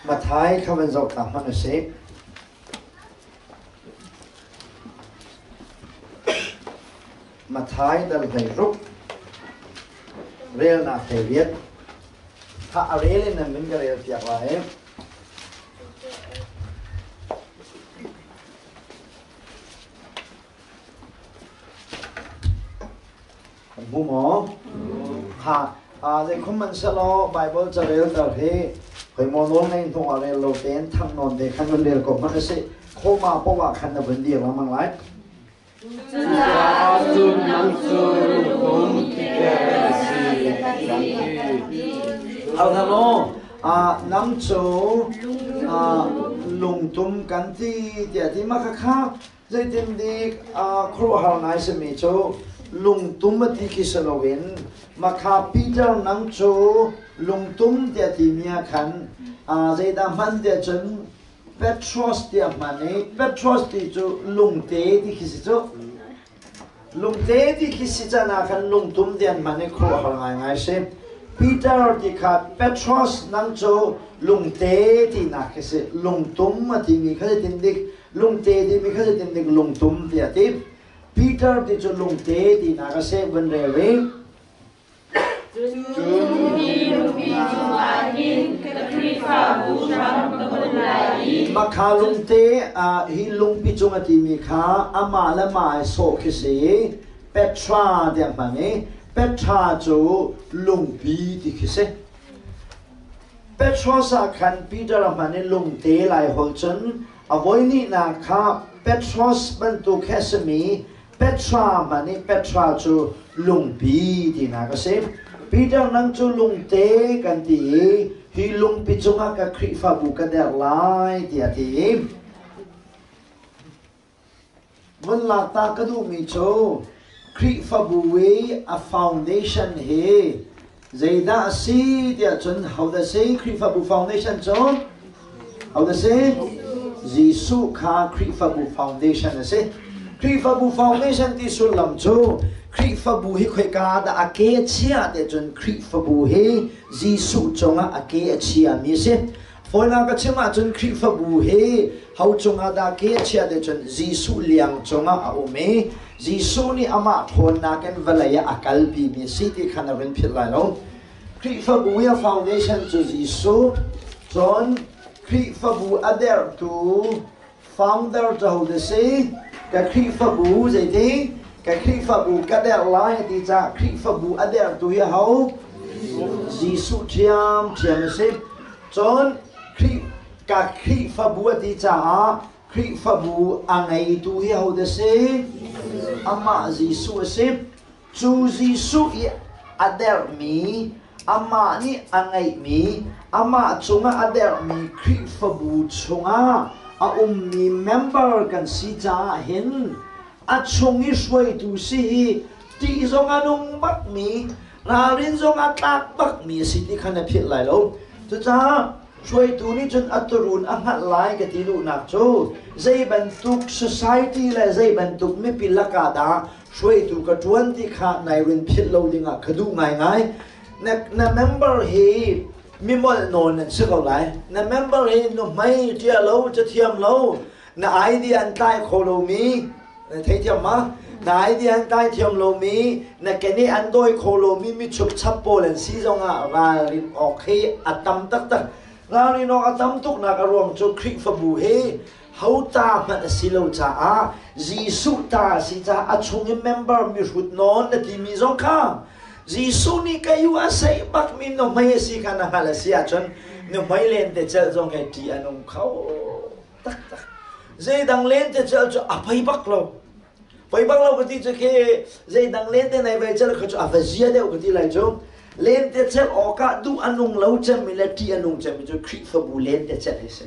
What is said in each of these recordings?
Mathai kha van zoh ta hmanh u sih. Mathai dal 16 relnak 18 Tha a rel in nan min ka rel piak lai. Kan hmu maw? Ha, zeikhum man selaw Bible carel tar hi hoi maw nawl ngei hnu ah rel lo tein thang nawn te khan vun rel ko hmanh a si. Khoma poah khan na vun dir lengmang lai. Cucaah cun nang cu lungtum Peter na si, kan ti. Halo, nang cu lungtum kan ti tiah ti ma kha Zeitindik khuaruahhar ngai simi cu lungtum a ti khi si loin makha Peter nang cu lungtum tiah timi ah khan zeidah hman tiah cun Petros tiah hman i Petros ti cu lungte ti khi si cu. Lungte ti khi si can ah khan lungtum ti an hman i khuaruahhar ngaingai si. Peter ti kha Petros nang cu lungte tinak khi si. Lungtum a timi kha zeitindik lungte timi kha zeitindik lungtum tiah a ti. Peter ti cu lungte tinak a si vun rel rih. Cun hi lungpi cungah hin ka Khrihfabu hram ka bunh lai i Makha lungte hi lungpi cung a timi kha amah le mah ai sawh khi si i Petra tiah hman i Petra cu lungpi ti khi si. Petros ah khan Peter a hman i lungte lai holh cun a voihnihnak kha Petros bantuk he a simi Petra hmanh nih Petra cu lungpi tinak a si. Peter nang cu lungte kan ti i hi lungpi cungah ka Khrihfabu ka derh lai tiah a ti i vun lak ta ka duhmi cu Khrihfabu i a foundation hi zeidah a si tiah cun hodah si Khrihfabu foundation cu hodah si Jesuh kha Khrihfabu foundation a si Khrihfabu foundation ti sullam cu Khrihfabu hi khoika dah a ke a chia tiah cun Khrihfabu hi Jesuh cungah a ke a chiami a si Fawinak ka chim ahcun Khrihfabu hi ho cungah dah ke a chiah te cun Jesuh liang cungah a um i Jesuh nih amah ṭhawnnak in vawlei ah a kalpimi a si ti kha na run philh lai lo. Khrihfabu i a foundation cu Jesuh, cun Khrihfabu a derhtu founder cu ho dah si? Ka Khrihfabu zeiti? Ka Khrihfabu ka derh lai a ti caah Khrihfabu a derhtu hi aho? Jesuh ṭhiamṭhiam a si. Cun Khrih ka Khrihfabu a ti caah Khrihfabu a ngeitu hi aho dah si? Amah Jesuh a si. Cu Jesuh i a derhmi, amah nih a ngeihmi, amah cungah a derhmi Khrihfabu chungah a ummi member kan si caah hin a chung i hruaitu si hi ṭih zong a nung bakmi, ralrin zong a tlak bakmi a si ti kha na philh lai lo. Cucaah hruaitu nih cun a turun a hngalh lai ka ti duhnak cu zei bantuk society le zei bantuk mipi lakah dah hruaitu ka ṭuan ti kha nai rin philh lo dingah ka duh ngaingai. Na, na member hi mi molh nawn nan si ko lai. Na member hi nuhmei ṭia lo, cathiam lo, na idea an tlai kho lomi, na theithiam ma? Na idea an tlai thiam lomi, na kene an dawi kho lomi mi chupchap pawl an si zongah ralrin awk hi a tam taktak. Ralrin awk a tam tuknak a ruang cu Khrihfabu hi ho ta hmanh a si lo caah Jesuh ta a si caah a chung i member mihrut nawn na timi zong kha Jesuh nih ka yu a seih bakmi nuhmei a si kha na hngalh a si ahcun nuhmei lentecelh zong he ṭih a nung kho taktak. Zeidang lentecelh cu a pei bak lo. Pei bak lo ka ti cu khi zeidang lente nei ve celh kha cu a va zia deuh ka ti lai cu. Lentecelh awkah duh a nung lo cemmi le ṭih a nung cemmi cu Khrihfabu lentecelh hi si.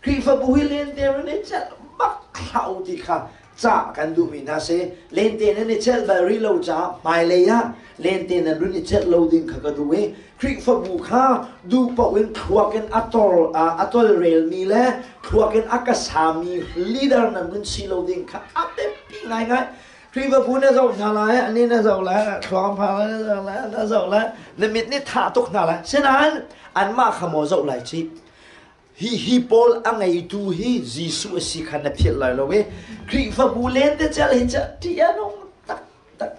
Khrihfabu hi lente nan i celh bak hlah u ti kha cah kan duhmi hna si. Lente nan i celh bal rih lo caah hmailei ah lente nan run i celh lo ding kha ka duh i Khrihfabu kha duh paoh in thluak in a tor a tolrelmi le thluak in a ka sami leader nan run si lo ding kha a biapi ngaingai. Khrihfabu na zoh hna lai, ani na zoh lai, thluak pha na zoh lai, na zoh lai, na mit nih tha tuk hna lai. Sinain anmah kha maw zoh lai cih. Hi hi pawl a ngeitu hi Jesuh a si kha na philh lai lo i Khrihfabu lentecelh hi ca ṭih a nung taktak.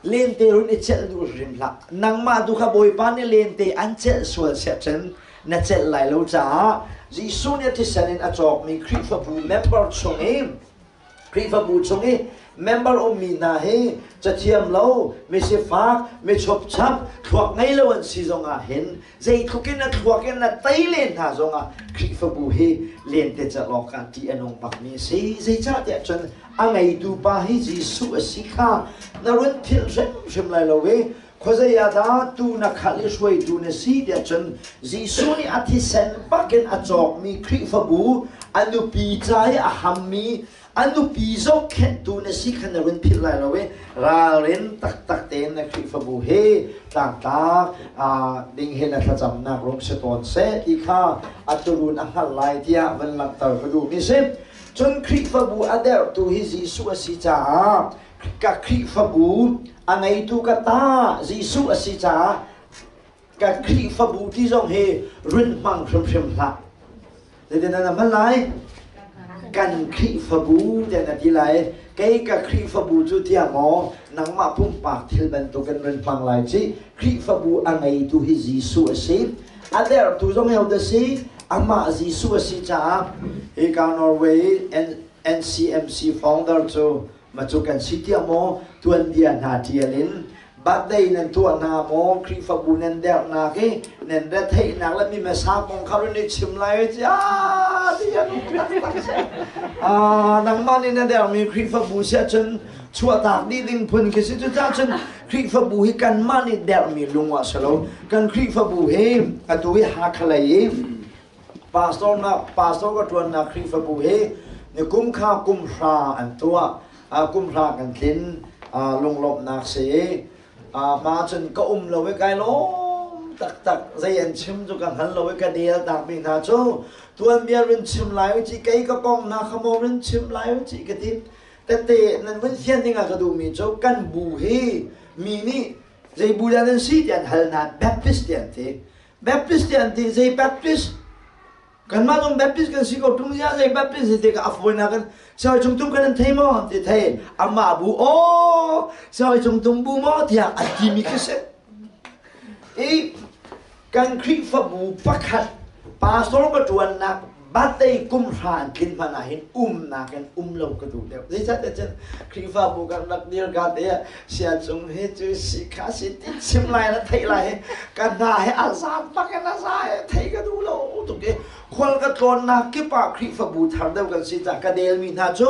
Lente run i celh duh hrim hlah. Nangmah tu kha Bawipa nih lente an celh sual siahcun na celh lai lo caah Jesuh nih a thisen in a cawkmi Khrihfabu member chung i Khrihfabu chung i member ummi hna hi cathiam lo, misifak, michupchap, thluak ngei lo an si zongah hin zeitluk in a thluak in a tei len hna zongah Khrihfabu hi lentecelh awk ah ṭih a nung bakmi a si. Zeicahtiah cun a ngeitu pa hi Jesuh a si kha na run philh hrimhrim lai lo i khuazei ah dah tu na khalh i hruaitu na si tiah cun Jesuh nih a thisen bakin a cawkmi Khrihfabu a nupi ca i a hammi a nupi zohkhenhtu na si kha na run philh lai lo i ralrin taktak tein na Khrihfabu hi tlangtlak ding hi na thlacamnak rung si tawn seh ti kha a turun a hngalh lai tiah van langhter ka duhmi si. Cun Khrihfabu a derhtu hi Jesuh a si caah ka Khrihfabu a ngeitu ka ta Jesuh a si caah ka Khrihfabu ti zong hi run hmang hrimhrim hlah. Zeitin na hman lai? Kan Khrihfabu tiah na ti lai. Kei ka Khrihfabu cu tiah maw nangmah pumpak thil bantukin run hmang lai ci. Khrihfabu a ngeitu hi Jesuh a si. A derhtu zong hi a si. Amah Jesuh a si caah hika Norway NCMC founder cu macu kan si tiah maw tuanbia hna ṭial in birthday nan tuah hna maw Khrihfabu nan derhnak i nan retheihnak le mi hmasa kong kha run i chim lai ci ah nangmah nih na dermi Khrihfabu si ahcun chuahtak dih ding phun khi si cucaah cun Khrihfabu hi kanmah nih derhmi lung ah si lo kan Khrihfabu hi atu hi Hakha lei i Pastor nak pastor ka ṭuannak Khrihfabu hi ni kum kha kum hra an tuah. Kum hra kan tlin. Lunglawmhnak si. Ma cun ka um lo i kai lawm taktak. Zei an chim cu ka hngal lo i ka del takmi hna cu tuanbia run chim lai u ci kei ka kong na kha maw run chim lai u ci ka ti. Tette nan vun fian ding ah ka duhmi cu kan bu hi mi nih zei bu dah nan si ti an hal hna Baptist ti an ti. Baptist ti an ti zei Baptist kanmah zong Baptist kan si ko tung ya zei Baptist ti ka afawinak kan sianginn chung tum kan an thei maw ti thei amah bu aw sianginn chung tum bu maw tiah an timi khi si i kan Khrihfabu pakhat pastor ka ṭuannak Birthday kum hra an tlin hmanh ah hin umnak in um lo ka duh deuh. Zeicahtiah cun Khrihfabu kan rak dir ka te ah sia cung hi cu si kha si ti chim lai na theih lai hi ka hna he a zaat bak in a za he theih ka duh lo tuk i khual ka tlawnnak kip ah Khrihfabu thar deuh kan si caah ka delmi hna cu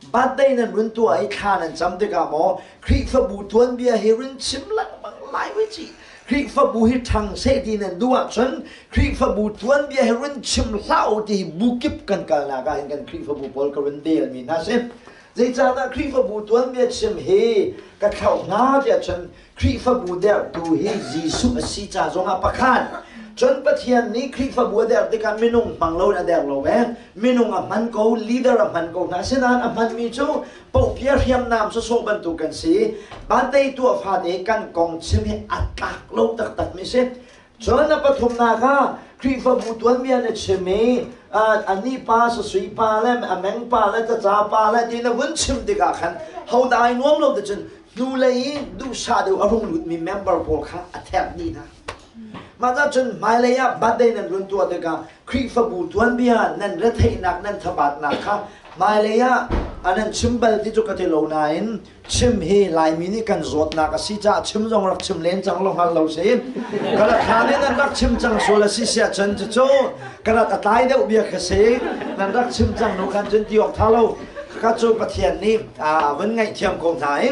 birthday nan run tuah i thla nan cam tikah maw Khrihfabu tuanbia hi run chim lengmang lai ve ci Khrihfabu hi ṭhang seh ti nan duh ahcun Khrihfabu tuanbia hi run chim hlah u ti hi bu kip kan kalnak ah hin kan Khrihfabu pawl ka run delmi hna si. Zeicahdah Khrihfabu tuanbia chim hi ka thlauh hna tiah cun Khrihfabu derhtu hi Jesuh a si ca zongah pakhat cun Pathian nih Khrihfabu a derh tikah minung hmang loin a derh lo ee minung a hman ko leader a hman ko hna asinain a hmanmi cu Pohpia hriamnam sawsawh bantuk kan si. Birthday tuah fate kan kong chim hi a tlak lo taktak mi si. Cun a pathumnak ah Khrihfabu tuanbia na chim i anih pa sasui pa le a meng pa le caca pa le ti na vun chim tikah khan hodah ai nuam lo ti cun hnulei i duhsah deuh a rung lutmi member pawl kha a therh dih hna. Mah cun hmailei ah birthday nan run tuah tikah Khrihfabu tuanbia nan retheihnak nan thabatnak kha hmailei ah nan chim bal ti cu ka ti lo nain chim hi Laimi nih kan zawtnak a si caah chim zong rak chim len cang lo hngal lo si. Ka rak thla nih nan rak chim cang sual a si siah cun cucu ka rak a tlai deuh bia kha si. Nan rak chim cang nu khan cun ti awk tha lo. Ka cu Pathian nih a vun ngaihthiam ko hna i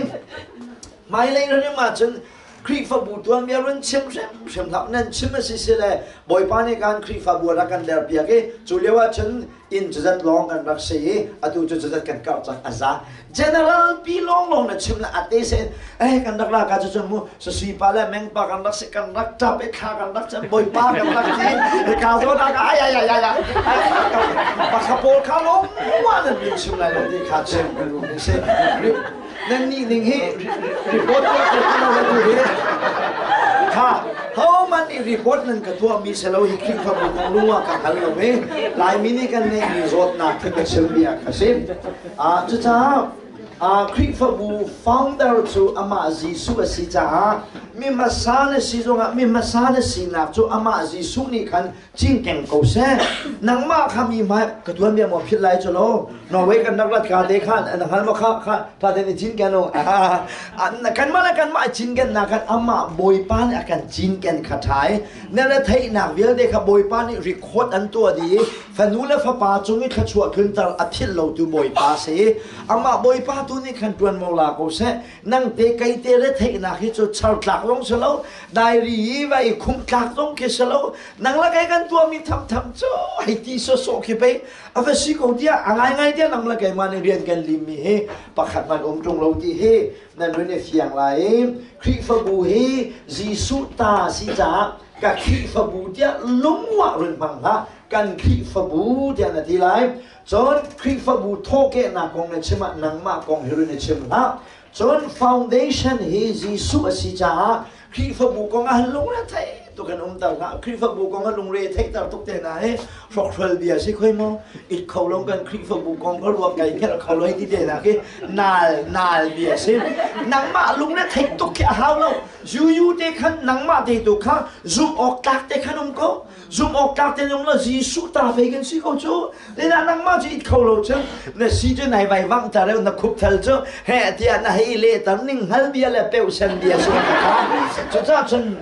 hmailei rim ahcun Khrihfabu tuanbia run chim hrimhrim hlah nan chim a si si le Bawipa nih kan Khrihfabu a rak kan derpiak i cu lio ah cun inn cuzat lawng kan rak si i atu cu cuzat kan karh cang a za general pi lawng lawng na chim le a te se eh kan rak ra ka cu cun mu sasui pa le meng pa kan rak si kan rak tap i thla kan rak cam Bawipa kan rak ti ka zo na ka ai ai ai ai ai pawl kha lawng wa nan min chim lai lo ti kha chim kan si nan nih ning hi report tuah ko lo tu hi kha. Hohmanh nih report nan ka tuahmi si lo hi Khrihfabu kong lung ah ka hngal lo i Laimi nih kan ngeihmi zawtnak khi ka chimmi ah ka si. Cucaah Khrihfabu founder cu amah Jesuh a si caah mi hmasa na si zongah mi hmasa na sinak cu amah Jesuh nih khan cingkeng ko seh. Nangmah kha mi hmai ka tuan bia maw philh lai cu lo. Norway kan rak rat ka te khan na hngal maw kha kha tha te ni cinken u. Kanmah le kanmah cinken nak khan amah Bawipa nih a kan cinken kha ṭhai. Na le theihnak vialte kha Bawipa nih record an tuah dih i fanu le fapa cung i thluachuah tlunter a philh lo tu Bawipa si. Amah Bawipa tu nih khan ṭuanvo la ko seh. Nang te kei te le theihnak hi cu char tlak zong si lo, diary i va i khumh tlak zong khi si lo. Nang le kei kan tuahmi thamtham cu hei ti sawsawh khi pei a va si ko tiah a ngaingai tiah nang le keimah nih rian kan limmi hi pakhat hmanh um ṭung lo ti hi nan run i fiang lai i Khrihfabu hi Jesuh ta si caah ka Khrihfabu tiah lungwah run hmang hlah, kan Khrihfabu tiah na ti lai. Cun Khrihfabu thawhkehnak kong na chim ah nangmah kong hi run i chim hlah. Cun foundation hi Jesuh a si caah Khrihfabu kong ah lungre thei tuk in umter hlah. Khrihfabu kong ah lungre theihter tuk te hna hi hrawkhrol bia si khoi maw? It kho lo kan Khrihfabu kong ka ruak kai khelh kho lo ti te hna khi nal nal bia si. Nangmah lungre theih tuk khi a hau lo. UU te khan nangmah te tu kha zumh awk tlak te khan um ko. Zumh awk tlak te um lo Jesuh ta fei kan si ko cu. Lena nangmah cu it kho lo cu na si cu nai vai vang ta reu na khup thal cu he tiah na hei le tar ning hngal bia le peu sen bia su kha cucaah cun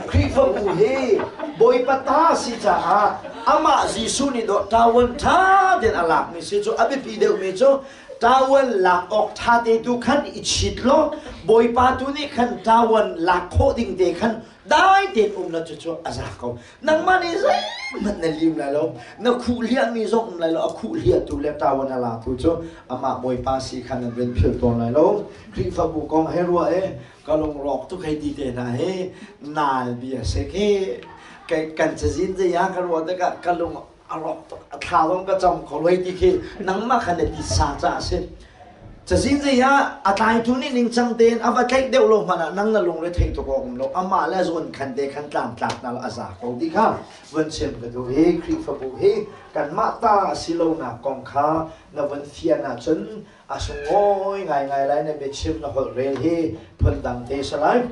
Khrihfabu hi Bawipa ta si caah amah Jesuh nih dawh ṭawan ṭha tein a lakmi si cu a biapi deuhmi cu ṭawan lak awk ṭha te tu khan i chit law Bawipa tu nih khan ṭawan lak khawh ding te khan dai tein um la cucu a za ko. Nangmah nih zeihmanh na lim lai lo, na khuh hliahmi zong um lai lo, a khuh hliahtu le ṭawan a latu cu amah Bawipa si kha nan van philh tawn lai lo. Khrihfabu kong he ruah i ka lungrawk tuk hei ti te hna hi naal bia si khi kan cazin zei ah ka ruah tikah ka lung a rawk tuk, a thla zong ka cam kho lo hei ti khi nangmah kha na ti sa caah a si. Cazin zei ah a tlaitu nih ningcang tein a va tlaih deuh lo hmanh ah nang na lungre theih tuk awk um lo, amah le zawn khan te khan tlangtlak na a za ko ti kha vun chim ka duh. Hi Khrihfabu hi kanmah ta a si lonak kong kha na vun fian ahcun a sunglawi ngaingai lai. Na biachim na holh rel hi phundang te si lai.